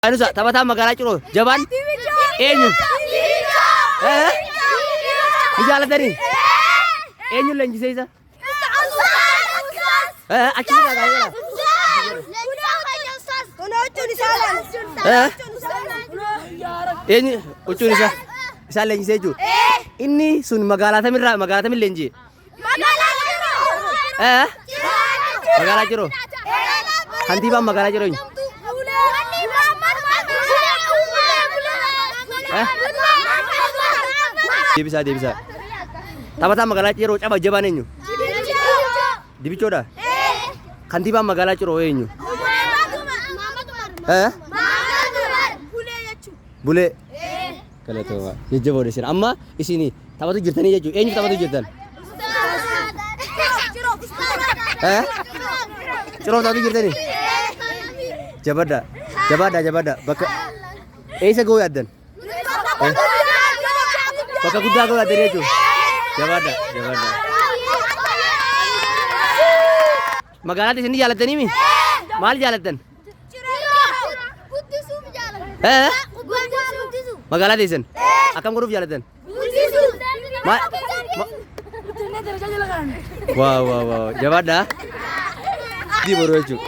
Anusa taphataan magaalaa Ciroo jabaan eenyu? Eh? Ni jaalatanii? Eenyu leenjisee isa? Eh, achi si gaafata. Eh? Eenyu huccuun isaa? Isaan leenjisee jechuudha. Inni sun magaalaa tamirraa magaalaa tamin leenji'e? Eh? Magaalaa Ciroo. Kantiibaan magaalaa Ciroo eenyu? Eh? Deebisaa deebisaa. Taphataan magaalaa Ciroo caba jabaan eenyu? Dibichoodha? Kantiibaan magaalaa Ciroo eenyu? Eh? Bulee. Galatooma. Jajjaboodha isin. Amma isin taphatu jirtanii jechuudha. Eenyu taphatu jirtan? Eh? Ciroo taphatu jirtanii? Jabadha. Jabaadha jabaadha. Bakka eessa ga'uu yaaddan? Bakka guddaa ga'uu yaaddan jechuudha. Jabaadha jabaadha. Magaalaatti isin ni jaalattanii mi? Maal jaalattan? Eh? Magaalaa teessan? Akkam godhuuf jaalatan? Waaw waaw waaw jabaadhaa. Dii boruu jechuudha.